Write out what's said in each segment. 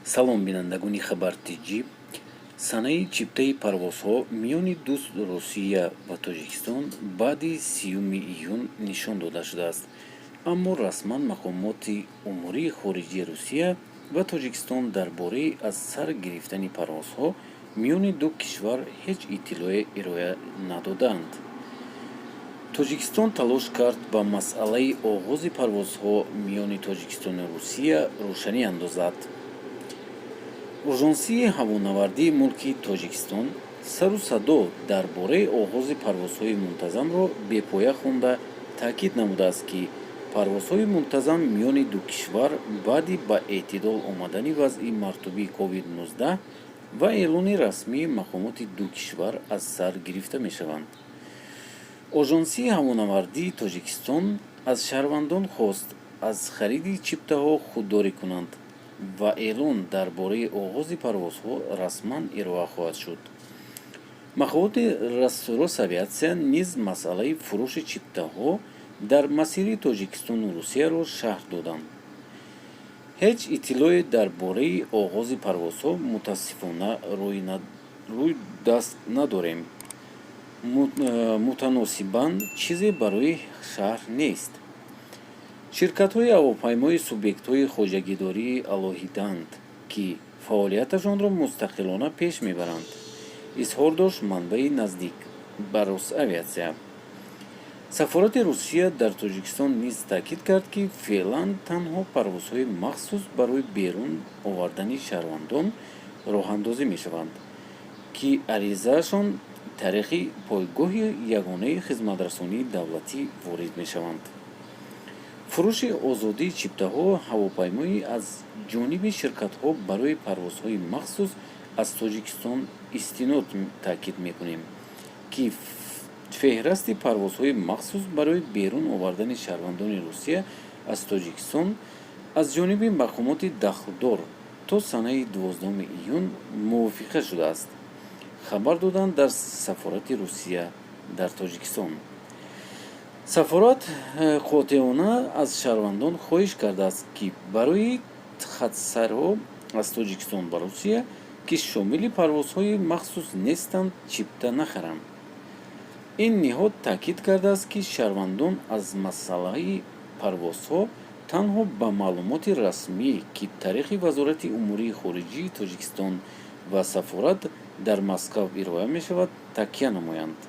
Салом, бинандагони Хабар ТҷИ. Санаи чиптаи парвозҳо миёни ду Русия ва Тоҷикистон баъди 30-юми июн нишон дода шудааст, аммо расман мақомоти умурии хориҷии Русия ва Тоҷикистон дар бораи аз сар гирифтани парвозҳо миёни ду кишвар ҳеҷ иттилоъе ироа надодаанд. Тоҷикистон талош кард, ба масъалаи оғози парвозҳо миёни Тоҷикистону Русия рӯшанӣ андозад. Ожонсии ҳавонавардии мулки Тоҷикистон сару садо дар бораи оғози парвозҳои мунтазамро бепоя хонда, таъкид намудааст, ки парвозҳои мунтазам миёни ду кишвар баъди ба эътидол омадани вазъи мартубии COVID-19 ва эълони расмии мақомоти ду кишвар аз сар гирифта мешаванд. Ожонсии ҳавонавардии Тоҷикистон аз шаҳрвандон хост, аз хариди чиптаҳо худдорӣ кунанд ва эълон дар бораи оғози парвозҳо расман ироа хоҳад шуд. Мақомоти Росавиатсия низ масъалаи фурӯши чиптаҳо дар масири Тоҷикистону Русияро шарҳ доданд. Ҳеҷ иттилоъе дар бораи оғози парвозҳо, мутаассифона, рӯй даст надорем. Мутаносибан чизе барои шарҳ нест. Ширкатҳои ҳавопаймоӣ субъектҳои хоҷагидории алоҳидаанд, ки фаъолияташонро мустақилона пеш мебаранд, изҳор дошт манбаи наздик ба Росавиатсия. Сафорати Русия дар Тоҷикистон низ таъкид кард, ки феълан танҳо парвозҳои махсус барои берун овардани шаҳрвандон роҳандозӣ мешаванд, ки аризаашон тариқи пойгоҳи ягонаи хизматрасонии давлатӣ ворид мешаванд. Фурӯши озодии чиптаҳо ҳавопаймоӣ аз ҷониби ширкатҳо барои парвозҳои махсус аз Тоҷикистон истинод таъкид мекунем, ки феҳрасти парвозҳои махсус барои берун овардани шаҳрвандони Русия аз Тоҷикистон аз ҷониби мақомоти дахлдор то санаи 12 июн мувофиқа шудааст, хабар доданд дар сафорати Русия дар Тоҷикистон. Сафорат қотеона аз шаҳрвандон хоҳиш кардааст, ки барои хатсайрҳо аз Тоҷикистон ба Русия, ки шомили парвозҳои махсус нестанд, чипта нахаранд. Ин ниҳод таъкид кардааст, ки шаҳрвандон аз масъалаи парвозҳо танҳо ба маълумоти расмӣ, ки тариқи Вазорати умурии хориҷии Тоҷикистон ва сафорат дар Москав ироа мешавад, такя намоянд.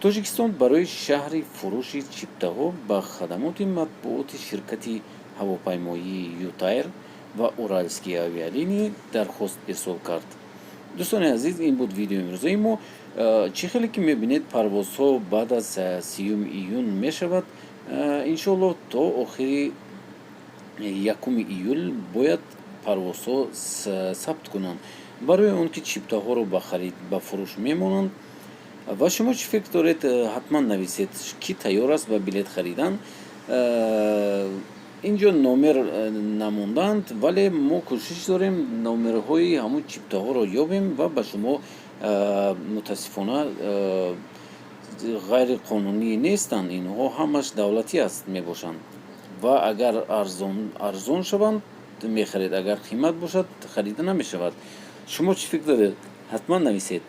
Тоҷикистон барои шарҳи фурӯши чиптаҳо ба хадамоти матбуоти ширкати ҳавопаймоии Ютайр ва Уральские авиалинии дархост ирсол кард. Дӯстони азиз, ин буд видеои имрӯзаи мо. Чӣ хеле ки мебинед, парвозҳо баъд аз 30-юми июн мешавад. Иншоаллоҳ, то охири 1-уми июл бояд парвозҳо сабт кунанд, барои он ки чиптаҳоро ба харид, ба фурӯш мемонанд. Ва шумо чӣ фикр доред, ҳатман нависед. Кӣ тайёр аст ба билет харидан? Инҷо номер намондаанд, вале мо кӯшиш дорем, номерҳои ҳамун чиптаҳоро ёбем ва ба шумо. Мутаассифона, ғайриқонунӣ нестанд инҳо, ҳамаш давлатӣ аст мебошанд ва агар арзон шаванд, мехаред, агар қимат бошад, харида намешавад. Шумо чӣ фикр доред, ҳатман нависед.